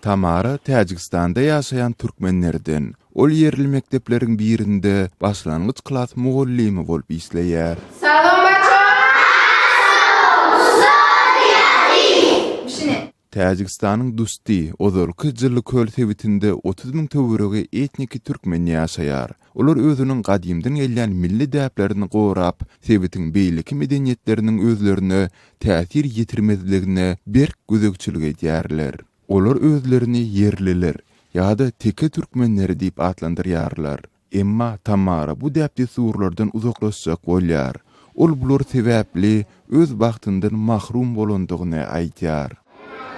Tamara Täjigistanda ýaşaýan türkmenlerden. Ol ýerli mekdepleriň birinde başlangyç klas mugallymy bolup işleýär. Salam baço! Täjigistanyň Dusti, ozalky Jylyköl sebitinde 30 müň töweregi etniki türkmen ýaşaýar. Olar özüniň gadymdan gelýän milli däplerini gorap, sebitiň beýleki medeniýetleriniň özlerine täsir ýetirmezligine berk gözegçilik edýärler. Olar özlerini ýerliler ýa-da teke türkmenleri diýip atlandyrýarlar. Emma Tamara bu däp-dessurlardan uzaklaşjak bolýar. Ol bular sebäpli öz bagtyndan mahrum bolandygyny aýdýar.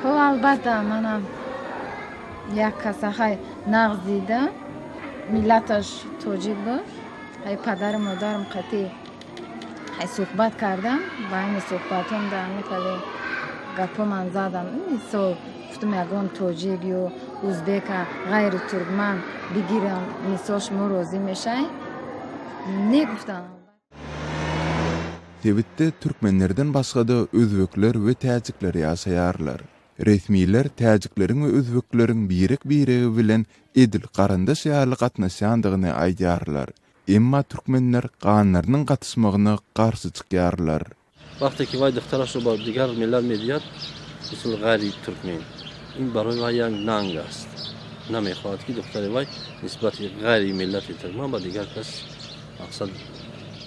Ho albatta manam ýak kasa haý nagz diýdi millataş tojik bu haý padaru modarum katy haý suhbat kardam baýny suhbatom da mihali gapo man zadam misol guftum ýagon tojik ýo uzbeka gaýry türkman bigiram misol şumo rozy meşaý ne guftam. Sebitde türkmenlerden başga-da özbekler we täjikler ýaşaýarlar. Resmiler täjikleriň we özbekleriň birek-biregi bilen edil garyndaş ýaly gatnaşýandygyny aýdýarlar. Emma türkmenler ganlarynyň gatyşmagyna garşy çykýarlar. Wagty ki waý dyhtarasho ba digar millat mediyat misl gayri turkmen in baroy vay yak nang ast namekhohad ki duhtari vay nisbati gayri millati turkman ba digar kas maksad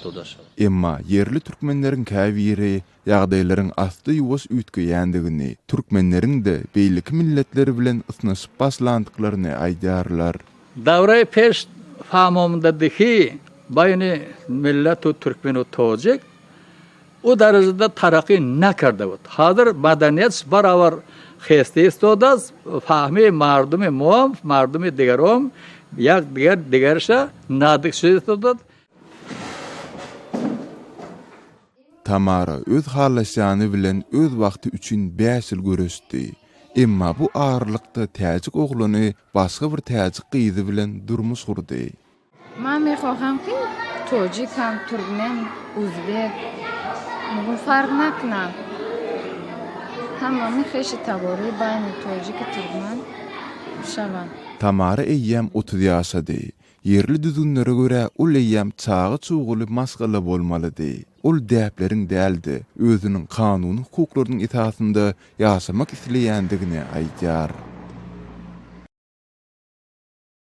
doda shavad. Emma ýerli türkmenleriň käbiri ýagdaýlaryň assa-ýuwaş üýtgeýändigini, türkmenleriň-de beýleki milletler bilen ysnyşyp başlandyklaryny aýdýarlar. Dawraý peş famomdadyhy baýny millatu türkmenu tojik u darajada taraky nakarda bud. Hazir madaniyat barabar hesti istodas fahmi mardumy mom mardumy digerom yak diger digerşa nadik istodas. Tamara öz halaşýany bilen öz wagty üçin bäş ýyl göreşdi. Emma bu aralykda täjik oglany başga bir täjik gyzy bilen durmuş gurdy. Man mehoham ki tojik ham turkmen uzbek mugun fark nakna hammami heşi tabori bayni tojiki turkman şawan. Tamara eýýäm 30 ýaşady. Ýerli düzgünlere görä, ol eýýäm çaga-çuguly maşgala bolmalydy. Ol däpleriň däl-de, özüniň kanuny hukuklarynyň esasynda ýaşamak isleýändigini aýdýar.